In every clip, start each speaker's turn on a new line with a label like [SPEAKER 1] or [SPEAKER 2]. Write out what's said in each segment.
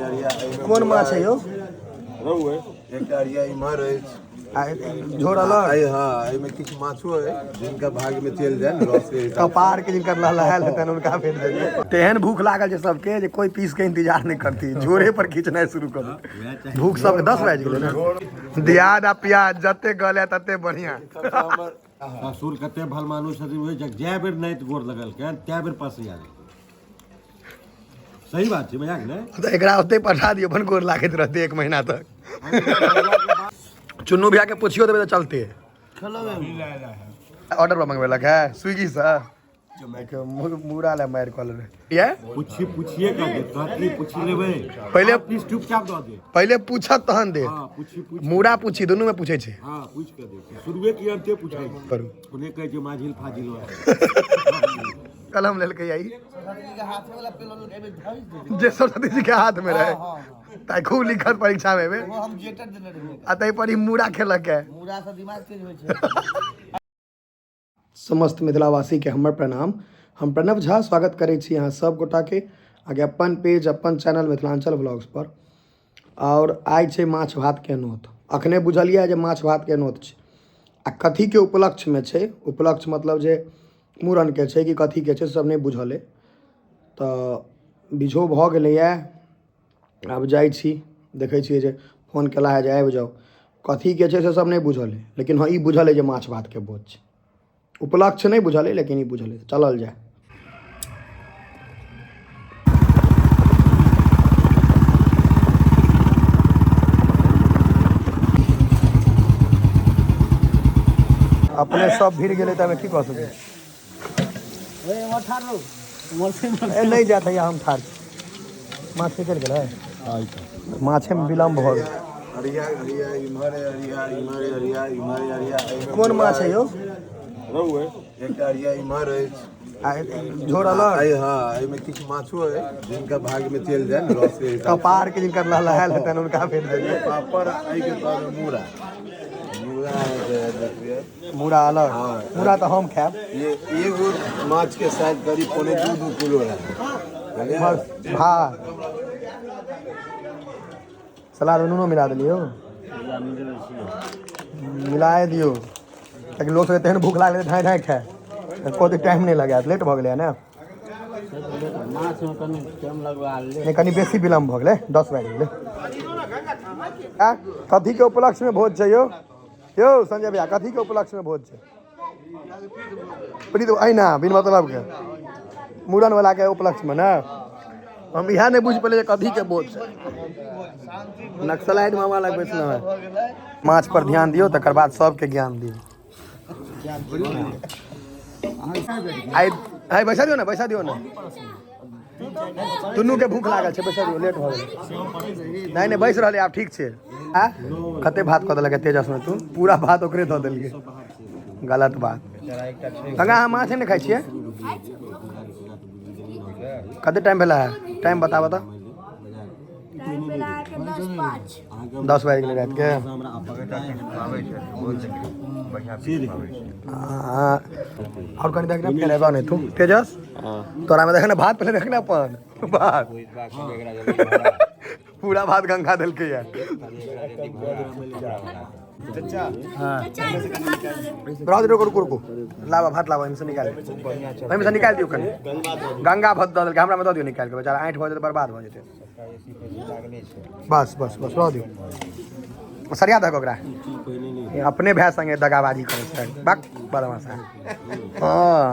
[SPEAKER 1] कोन माछ है यौ?
[SPEAKER 2] रहु है। एकटा अरिया इम्हर अछि।
[SPEAKER 1] आ झोर अलग।
[SPEAKER 2] एहि हँ, एहिमे किछु माछो है जिनका भाग में चलि जाय ने रस के हिसाब।
[SPEAKER 1] कपार के जिनकर लहलहायल हेतनि हुनका भेट जेतै। तेहन भूख लागल छै सबके जे कोई पीस के इंतजार नहि करती, झोरे पर खींचनाइ शुरू कर देतै। भूख सबके 10 बाजि गेलै ने। दियाद आ प्याज जते गले तते बढ़िया।
[SPEAKER 2] हमर
[SPEAKER 3] ससुर कते भलमानुष छथिन, ओहि जग जै बेर नाति गोर लगलकै तै बेर पसिया गेल। सही बात छै, मजाक नहि।
[SPEAKER 1] तऽ एकरा ओते पठा दियौ, अपन गोर लागैत रहतै एक महीना तक। चुन्नू भैया के पुछियो देबै तऽ चलते। ऑर्डर पर मंगबेलक है स्विगी से। मुरा ले मारि कऽ लेबै ये।
[SPEAKER 3] पूछी पूछिए कर दे तोहर की पूछी लेबै।
[SPEAKER 1] पहिले
[SPEAKER 3] पीस चुपचाप दऽ दे।
[SPEAKER 1] पहिले पूछत तहन दे।
[SPEAKER 3] हाँ, पूछी पूछ।
[SPEAKER 1] मुरा पूछी, दुनू में पूछै छै।
[SPEAKER 3] हाँ, पूछ के दे। शुरुए की अंते पूछै छै।
[SPEAKER 1] करू।
[SPEAKER 3] कोने कहै छै माझिल फाजिल।
[SPEAKER 1] कलम लेलकै आई जे सरस्वती जी के हाथ में रहे ताइ खूब लिखत परीक्षा में एबे।
[SPEAKER 4] हम जेटर देने रहियै।
[SPEAKER 1] आ ताहि पर ई मुरा खेलक है।
[SPEAKER 4] मुरा से दिमाग तेज होइ छै।
[SPEAKER 1] समस्त मिथिलावासीके हमर प्रणाम। हम प्रणव झा स्वागत करै छी अहाँ सब गोटाके आगे अपन पेज अपन चैनल मिथिलाञ्चल व्लॉग्स पर। आओर आइ छै माछ भातके नोत। अखने बुझलियै जे माछ भातके नोत छै आ कथीके उपलक्ष्यमे छै। उपलक्ष्य मतलब जे मूड़नके छै कि कथीके छै सब नहि बुझल अइ। तऽ बिझो भऽ गेलैए, आब जाइ छी, देखै छियै जे फोन केला हे जे आबि जाउ। कथीके छै से सब नहि बुझल अइ, लेकिन हँ ई बुझल अइ जे माछ भातके भोज छै। उपलक्ष्य नहि बुझल अइ लेकिन ई बुझल अइ। चलल जाय। अपने सब भीड़ गेलै तऽ की कऽ सकै। ए नहि जात हैया, हम ठाढ़ छी। माछ निकलि गेलै, माछेमे विलम्ब भऽ गेल।
[SPEAKER 2] अरिया अरिया इम्हर है, अरिया इम्हर है, अरिया इम्हर है, अरिया एहिमे।
[SPEAKER 1] कोन माछ है यौ?
[SPEAKER 2] रहु है। एकटा अरिया इम्हर अछि।
[SPEAKER 1] आ झोर अलग।
[SPEAKER 2] एहि हँ, एहिमे किछु माछो है जिनका भाग में चलि जाय ने रस के हिसाब।
[SPEAKER 1] कपार के जिनकर लहलहायल हेतनि हुनका भेट जेतै।
[SPEAKER 2] पापड़ एहिके तर मुरा मुरा है, देखिए।
[SPEAKER 1] मुरा अलग।
[SPEAKER 2] हाँ।
[SPEAKER 1] मुरा तऽ हम खायब।
[SPEAKER 2] ये एगो माछ के साइज करीब 1.75 2 किलो है।
[SPEAKER 1] इम्हर भात सलाद में नूनो मिला देलियौ, मिलाए दियौ ताकि लोक सबके तेहन भूख लागलै ढाँइ ढाँइ खाय। एको टाइम नहि लगायत, लेट भऽ गेलै ने।
[SPEAKER 4] माछमे कनि टाइम लगवा ले।
[SPEAKER 1] नहि, कनि बेसी विलम्ब भऽ गेलै, 10 बाजि गेलै। आ कथीके उपलक्ष्यमे भोज छै यौ? यौ संजय भैया, कथीके उपलक्ष्यमे भोज छै? प्रीत अहिना बिन मतलबके मूड़न वाला के उपलक्ष्यमे ने। हम इएह नहि बुझि पेलियै जे कथीके भोज छै। नक्सलाइट मामा लग बैसलहुँ हेँ। माछ पर ध्यान दियौ तकर बाद सबके ज्ञान दियौ। आइ आइ बैसा दियौ ने, बैसा दियौ ने। दुनू के भूख लागल छै, बैसा दियौ, लेट भऽ गेलै। नहि नहि, बैस रहलै आब, ठीक छै। आ कते भात कऽ देलक तेजस में तू? पूरा भात ओकरे दऽ देलकै, गलत बात। गंगा, अहाँ माछ नहि खाइ छियै? कते टाइम भेला है? टाइम बता बता। 10 बाजि गेलै रातिके। आओर कनि देख ने, फेर एबा नहि तू। तेजस, तोरा में देख ने भात, पहिले देख ने अपन भात। पूरा भात गंगा देलकै है। हाँ, रह दे, रुको रुको रुको, लाबा भात लाबा, एहिमे से निकाल, एहिमे से निकालि दियौ कनि। गंगा भात दऽ देलकै, हमरा मे दऽ दियौ निकालि के, बेचारा ऐंठ भऽ जेतै, बर्बाद भऽ जेतै। बस बस बस, रह दियौ, सरिया दहक ओकरा। ई अपने भाय संगे दगाबाजी करै छै, बक बदमाशा। हाँ,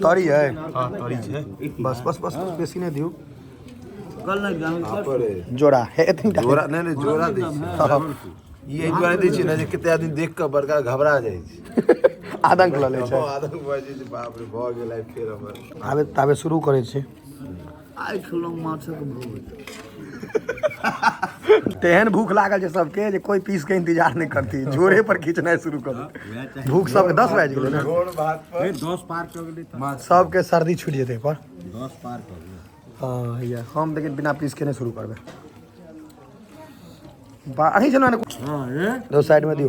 [SPEAKER 1] तरी है। बस बस बस, बेसी नहि दियौ।
[SPEAKER 2] पापड़ है।
[SPEAKER 1] जोड़ा हे एतनी टा?
[SPEAKER 2] जोड़ा नहि नहि, जोड़ा दै छै। ई एहि दुआरे दै छियै ने जे कते आदमी देख कऽ बड़का घबरा जाइ छै।
[SPEAKER 1] आदंक लऽ लै छै।
[SPEAKER 2] हँ, आदंक भऽ जाइ छै, बाप रे भऽ गेल आइ फेर हमर।
[SPEAKER 1] आबे ताबे शुरू करै छी।
[SPEAKER 4] आइ खेलहुँ माछक भोज।
[SPEAKER 1] तेहन भूख लागल छै सबके जे कोई पीस के इंतजार नहि करती, झोरे पर खींचनाइ शुरू कर देतै। भूख सबके 10 बाजि गेलै ने।
[SPEAKER 2] झोर भात पर
[SPEAKER 3] 10 पार कऽ गेलै तऽ
[SPEAKER 1] सबके सर्दी छुटि जेतै पर।
[SPEAKER 3] 10 पार कऽ गेलै।
[SPEAKER 1] हाँ हैया, हम लेकिन बिना पीस के नहि शुरू करबै। बा अहीं छलहुँ ने।
[SPEAKER 3] हाँ ए
[SPEAKER 1] दो साइड में दियौ,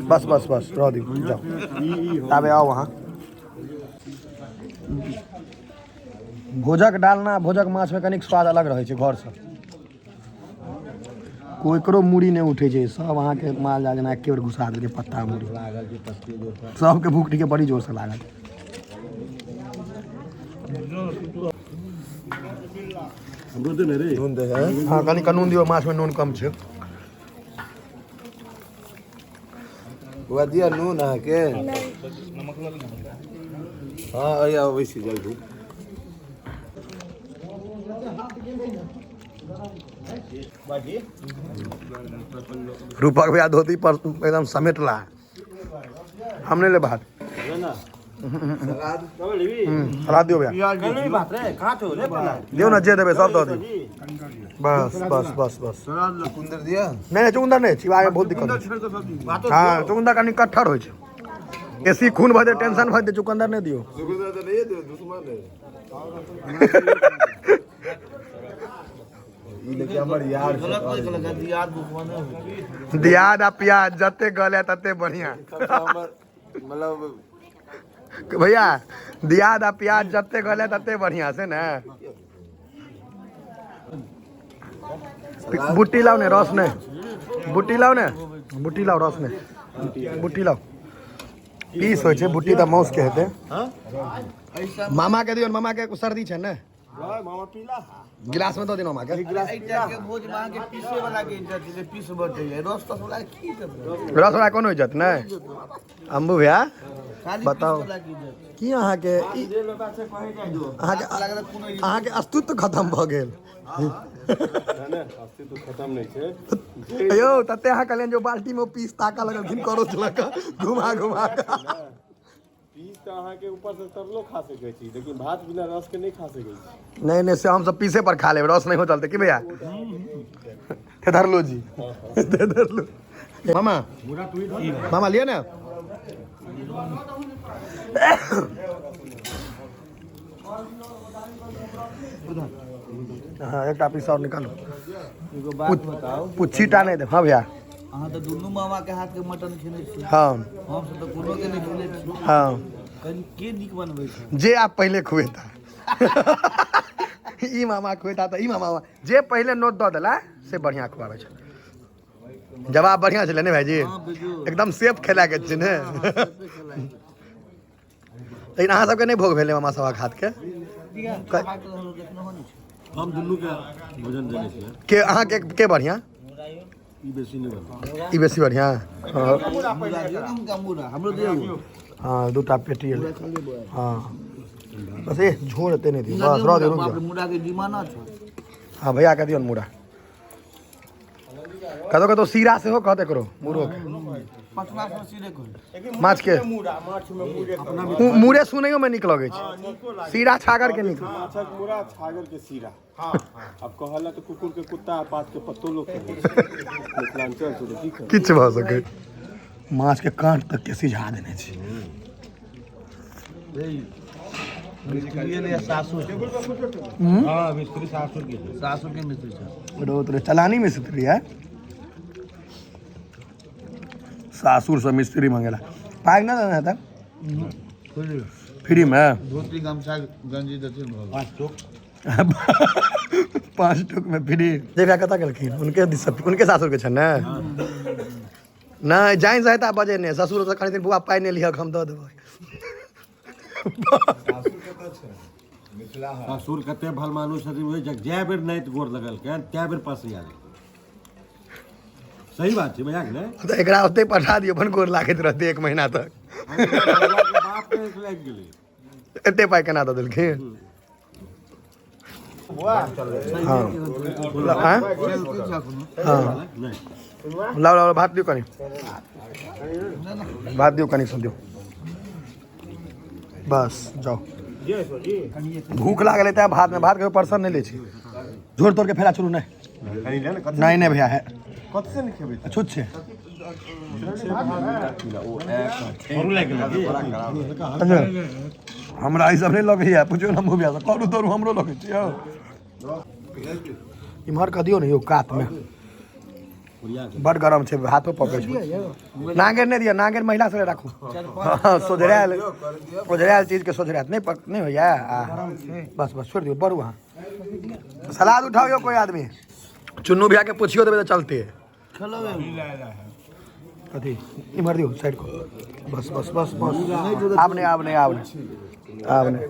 [SPEAKER 1] बस बस बस, रह दियौ, जाओ। ताबे आउ अहाँ। भोजक डालना भोजक माछमे कनिक स्वाद अलग रहै छै। घरसँ ककरो मूड़ी नहि उठै छै, सब अहाँके माल जाल जेना एके बेर घुसा देलकै पत्ता मूड़ी। सबके भूख ठीके बड़ी जोरसँ लागल।
[SPEAKER 3] हमरो दे ने रे।
[SPEAKER 2] नून दे है।
[SPEAKER 1] हँ, कनि नून दियौ, माछमे नून कम छै।
[SPEAKER 2] बौआ, दिअ नून अहाँके? हँ, अइ अबै छी जल्दी।
[SPEAKER 1] रूपक भैया धोती पर एकदम समेटला। हम नहीं ले भात। सलाद दियो भैया, दियो ना, जे देबै सब दऽ दियौ। बस बस बस बस।
[SPEAKER 2] चुकुन्दर दिअ?
[SPEAKER 1] नहीं नहीं, चुकंदर नहीं, चिबाए बहुत दिक्कत होइ छै। हाँ, चुकंदर कनि कट्ठर होइ छै, बेसी खून भऽ जेतै, टेंशन भऽ जेतै। चुकंदर नहि दियौ।
[SPEAKER 2] चुकुन्दर तऽ नहिए दियौ, दुश्मन है ई। लेकिन हमर यार छै।
[SPEAKER 4] गलत नहि कहलक, दियाद दुश्मने होइ छै।
[SPEAKER 1] दियाद आ प्याज जते गले तते बढ़िया।
[SPEAKER 2] सबसँ हमर मतलब
[SPEAKER 1] भैया, दियाद आ प्याज जते गले तते बढ़िया से ने। बुट्टी लाओ ने, रस ने बुट्टी लाओ ने, बुट्टी लाओ, रस ने बुट्टी लाओ। पीस होइ छै बुट्टी तऽ माउस के हेतै। मामा के दियौ, मामा के सर्दी छै ने, गिलास में दऽ दियौ मामा के।
[SPEAKER 4] एहि टाइप के भोज में अहाँके पीसे वाला के इज्जत छै जे पीस बटैया, रस तस वाला के की इज्जत रहत?
[SPEAKER 1] रस वाला कोनो इज्जत नहि, अम्बू भैया।
[SPEAKER 4] खाली
[SPEAKER 1] बताउ।
[SPEAKER 4] पीस वाला के इज्जत छै।
[SPEAKER 1] की अहाँके अहाँके
[SPEAKER 4] लागत कोनो इज्जत।
[SPEAKER 1] अहाँके अस्तित्व खत्म भऽ गेल।
[SPEAKER 3] अस्तित्व खत्म नहि छै।
[SPEAKER 1] यौ, तते अहाँ कहलियनि जे बाल्टी में पीस ताकऽ लगलखिन करोच लऽ कऽ घुमा घुमा कऽ।
[SPEAKER 3] पीस तऽ अहाँके ऊपर से तरलो खा सकै छी, लेकिन भात बिना रस के नहि खा सकै छी।
[SPEAKER 1] नहीं नहीं, से हम सब पीसे पर खा लेब, रस नहीं हो चलते। की भैया? धर लो जी, धर लो मामा। मामा, लिया ना। हाँ, एक पीस और निकालो।
[SPEAKER 4] एगो बात बताउ।
[SPEAKER 1] पुच्छी टा नहीं दे। हाँ भैया।
[SPEAKER 4] अहाँ तऽ दुनू मामा के हाथ के मटन खेने छी।
[SPEAKER 1] हाँ।
[SPEAKER 4] हम सब तऽ कोनो के नहि खेने छी।
[SPEAKER 1] हाँ।
[SPEAKER 4] कनि के नीक बनबै छै?
[SPEAKER 1] जे आप पहले खुएता, ई मामा खुएता तऽ ई मामा, जे पहिले नोत दऽ देला से बढ़िया खुआबै छै। जवाब बढ़िया छलै ने भाईजी?
[SPEAKER 4] हाँ, बेजोड़।
[SPEAKER 1] एकदम सेफ खेला के छै ने। लेकिन अहाँ सबके नहि भोग भेलै मामा सभक हाथके?
[SPEAKER 4] देखनो नहि छै।
[SPEAKER 3] हम दुनू के भोजन देने छियै।
[SPEAKER 1] के अहाँके के बढ़िया?
[SPEAKER 3] ई बेसी नहि बनल।
[SPEAKER 1] ई बेसी बढ़िया, हाँ।
[SPEAKER 4] मुरा दियौ ने हुनका, मुरा हमरो दियौ।
[SPEAKER 1] हाँ, दूटा पेटी एलै। हाँ, बस। ए, झोर एते नहि दियौ, बस रह दियौ, रुक
[SPEAKER 4] बाप रे,
[SPEAKER 1] जाओ।
[SPEAKER 4] मुरा के डिमांड छै।
[SPEAKER 1] हाँ, भैया के दियौ ने मुरा। कतौ कतौ सीरा सेहो कहते करो मुरोके।
[SPEAKER 4] पटना से सीधे कहै।
[SPEAKER 1] माछ के मुरे सुनैयो में नीक लगै छै, सीरा छागर के नीक।
[SPEAKER 3] माछक मुरा, छागर के सीरा। अब कहला तऽ कुकुर के कुत्ता आ पात के पत्तो लोग कहै छै। मिथिलांचल छै तऽ की कहै।
[SPEAKER 1] किछु भऽ सकै। माछ के काँट तक के सिझा देने छै।
[SPEAKER 4] सासुर।
[SPEAKER 3] हाँ, मिस्त्री सासुर के छै।
[SPEAKER 4] सासुर के मिस्त्री छै।
[SPEAKER 1] रोत रे चलानी मिस्त्री है, सासुर से मिस्त्री मंगेला। पाइ ना देना हेतै फ्री में?
[SPEAKER 4] धोती, गमछा, गंजी देथिन, भऽ गेल।
[SPEAKER 1] 5 टुक में फ्री। जे भैया कतऽ गेलखिन? उनके दिस, उनके सासुर के छनि ने। नहि जानि सहायता बजे ने ससुर से कहने बुआ, पाइ नहि लिहक, हम दऽ देबै।
[SPEAKER 3] ससुर कते भल मानुस छथिन, ओहि जग जै बेर नाइत गोर लगलकै तै बेर पसिया गेल। सही बात छै भैया के ने?
[SPEAKER 1] तऽ एकरा ओतहि पठा दियौ, अपन गोर लागैत रहतै एक महीना तक।
[SPEAKER 3] बाप के लागि गेलै।
[SPEAKER 1] एते पाइ केना दऽ देलखिन? हाँ आँय? हाँ।
[SPEAKER 3] नहि।
[SPEAKER 1] लाउ लाउ, भात दियौ, कनि भात दियौ, कनि सब दियौ। बस जाउ, भूख लागल है तैं भात में भात के परसन नहि लै छी। झोर तोड़ के फेरा चलू। नहि नहीं नहीं भैया, है।
[SPEAKER 3] कत से नहि खेबै?
[SPEAKER 1] छुत छै। अच्छा, हमरा ई सब नहि लगैया, पुछियौ ने भैया से, करू तोरू हमरो लगै छै यौ। इम्हर कऽ दियौ ने यौ कातमे। बड गरम छै, हाथो पकड़ै छै। नांगेर नहि दिअ, नांगेर महिला सब राखू। हँ, सोझरायल ओझरायल चीजके सोझरायत नहि नहि होइया। आ बस बस छोड़ि दियौ, बढ़ू अहाँ। सलाद उठाओ यौ कोई आदमी। चुन्नू भैया के पुछियो देबै तऽ चलते। कथी इम्हर दियौ साइड को। बस बस बस बस, आब नहि, आब नहि, आब नहि, आब नहि।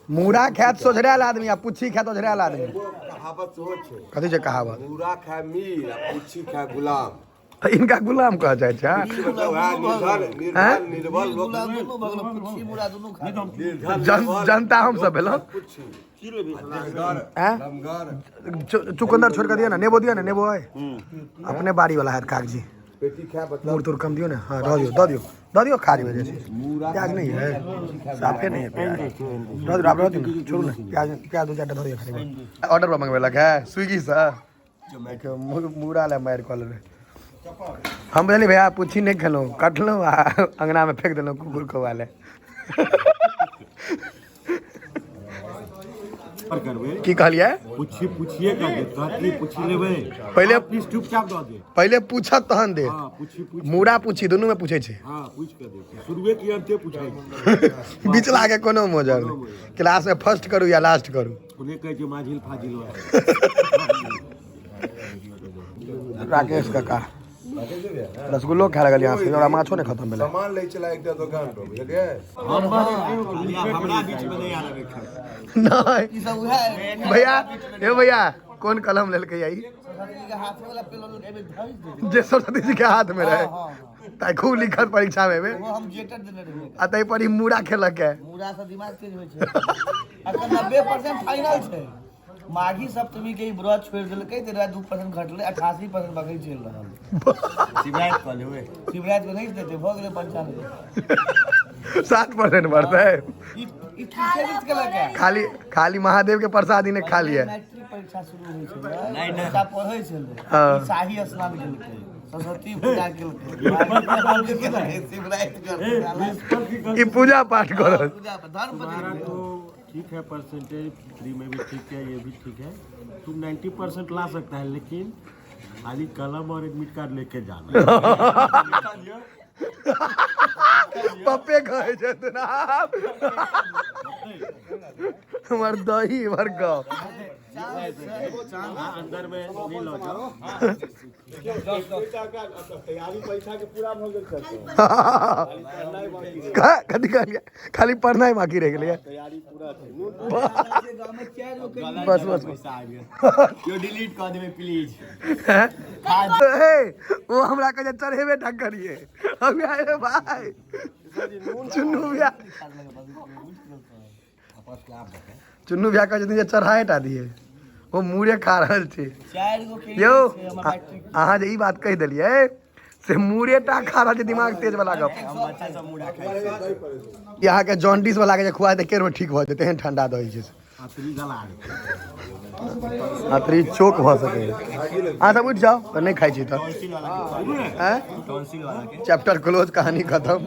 [SPEAKER 1] मूड़ा खायत सोझरायल आदमी आ पुच्छी खायत ओझरायल आदमी।
[SPEAKER 2] कहावत सेहो छै।
[SPEAKER 1] कथी छै कहावत?
[SPEAKER 2] मूड़ा खाय मीर आ पुच्छी खाय गुलाम।
[SPEAKER 1] तऽ इनका गुलाम कहल जाइ छै? हाँ?
[SPEAKER 2] निर्धन निर्बल लोक,
[SPEAKER 4] दुनू भऽ गेल, पुच्छी मुरा दुनू खा।
[SPEAKER 2] निर्धन
[SPEAKER 1] जनता हम सब भेलहुँ।
[SPEAKER 2] पुच्छी
[SPEAKER 1] आँय?
[SPEAKER 2] लमगर
[SPEAKER 1] चुकंदर छोड़ कऽ दियौ ने, नेबो दियौ ने, नेबो अइ अपने बाड़ी वाला हैत कागजी।
[SPEAKER 2] पेटी खाय मतलब
[SPEAKER 1] मूड़ तूड़ कम दियौ ने। हाँ, दऽ दियौ, दऽ दियौ, दऽ दियौ, खा जेबै। जे छै प्याज नहीं है, साफे नहीं है प्याज। दऽ दियौ, आब रह दियौ ने, छोड़ू ने प्याज। प्याज दू चारिटा दऽ दियौ खाली। ऑर्डर पर मंगबेलक है स्विगी सँ। देखियौ, मूड़ा लए मारि कऽ लेबै हम। बुझलियै भैया, पूछी नहि खेलहुँ, कटलहुँ आ अङ्गनामे फेंक देलहुँ कुकुर कौआ लए।
[SPEAKER 3] करबै।
[SPEAKER 1] की कहलियै?
[SPEAKER 3] पूछी, पूछिए कर दे, कहत की पूछी लेबै।
[SPEAKER 1] पहिले
[SPEAKER 3] पीस चुपचाप दऽ दे।
[SPEAKER 1] पहिले पूछत तहन दे।
[SPEAKER 3] हाँ, पूछी, पूछ।
[SPEAKER 1] मूड़ा पूछी दुनूमे पूछै छै।
[SPEAKER 3] हाँ, पूछ कऽ दे छै। शुरुए की अंते पूछै छै।
[SPEAKER 1] बिचला के कोनो मोजर नहि, क्लासमे फर्स्ट करू या लास्ट करू।
[SPEAKER 3] उन्हें कहै छै माझिल फाजिल।
[SPEAKER 1] राकेश काका रसगुल्लो खाए लगल यहाँ से, ओकरा माछो नहि खत्म भेलै।
[SPEAKER 2] सामान लै छला एकटा दोकान पर, बुझलियै?
[SPEAKER 3] हमरा बीच में नहीं आबै।
[SPEAKER 1] नहि।
[SPEAKER 4] ई सब उएह।
[SPEAKER 1] भैया, हे भैया, कोन कलम लेलकै ई?
[SPEAKER 4] सरस्वती के हाथे वाला पेन एहिमे धरि दे।
[SPEAKER 1] जे सरस्वती जी के हाथ में रहे ताइ खूब लिखत परीक्षा में।
[SPEAKER 4] ओ हम जेटर देने रहियै।
[SPEAKER 1] आ ताहि पर ई मूड़ा खेलक है।
[SPEAKER 4] मुरा से दिमाग तेज होइ छै। अखन 90% फाइनल छै। माघी सप्तमी के ई व्रत छोड़ि देलकै तऽ 2% घटलै, 88% बगल चलि रहल।
[SPEAKER 3] शिवराज कऽ लेबै।
[SPEAKER 4] शिवराज के नहि देतै, भऽ गेलै 95।
[SPEAKER 1] 7% बढ़तै।
[SPEAKER 4] ई ई पीछे बीच केलक है।
[SPEAKER 1] खाली खाली महादेव के प्रसादी नहि खा लिये।
[SPEAKER 4] मैट्रिक परीक्षा शुरू होइ छलै, बच्चा पढ़ै छलै।
[SPEAKER 1] हाँ।
[SPEAKER 4] ई शाही स्नान केलकै, सरस्वती पूजा केलकै, शिवराति करतै।
[SPEAKER 1] ई पूजा पाठ करत।
[SPEAKER 4] पूजा धर्म
[SPEAKER 3] तुम्हारा
[SPEAKER 4] बदलि
[SPEAKER 3] तो ठीक है परसेंटेज, फ्री में भी ठीक है, ये भी ठीक है, तुम 90% ला सकता है, लेकिन खाली कलम और एडमिट कार्ड लेके जाना।
[SPEAKER 1] पप्पे कहै छथिन आब हमर दही हमर गप।
[SPEAKER 3] हाँ, अंदर में नहीं लो जाओ।
[SPEAKER 5] तैयारी परीक्षा के पूरा भऽ गेल छै।
[SPEAKER 1] कथी कहलियै? खाली पढ़नाइ बाकी रहि गेलैए।
[SPEAKER 5] तैयारी पूरा छै नून।
[SPEAKER 4] गाँव में चारि गो।
[SPEAKER 1] बस बस बस।
[SPEAKER 5] यो डिलीट कऽ देबै प्लीज।
[SPEAKER 1] हे, ओ हमरा कहै छै चढ़ेबे टा करिए। हम आए भाई, चुन्नू भैया, चुन्नू भैया कहै छथिन जे चढ़ाए टा दिए, ओ मूरे खा रहल छै।
[SPEAKER 4] चारि गो के
[SPEAKER 1] यौ
[SPEAKER 4] छै हमर मैट्रिक।
[SPEAKER 1] अहाँ जे ई बात कहि देलियै से मूरे टा खा रहल छै, दिमाग तेज वाला गप।
[SPEAKER 5] बच्चा सब मुड़ा खाइ छै।
[SPEAKER 1] ई अहाँके जॉन्डिस वाला के जे खुआ देतै केरो ठीक भऽ जेतै, एहन ठंडा दही छै।
[SPEAKER 3] अतरी गला।
[SPEAKER 1] अतरी चोक भऽ सकैए। अहाँ सब उठि जाउ तऽ नहि खाइ छी तऽ।
[SPEAKER 5] टॉन्सिल वाला के।
[SPEAKER 1] आँय?
[SPEAKER 5] टॉन्सिल वाला के।
[SPEAKER 1] चैप्टर क्लोज, कहानी खत्म।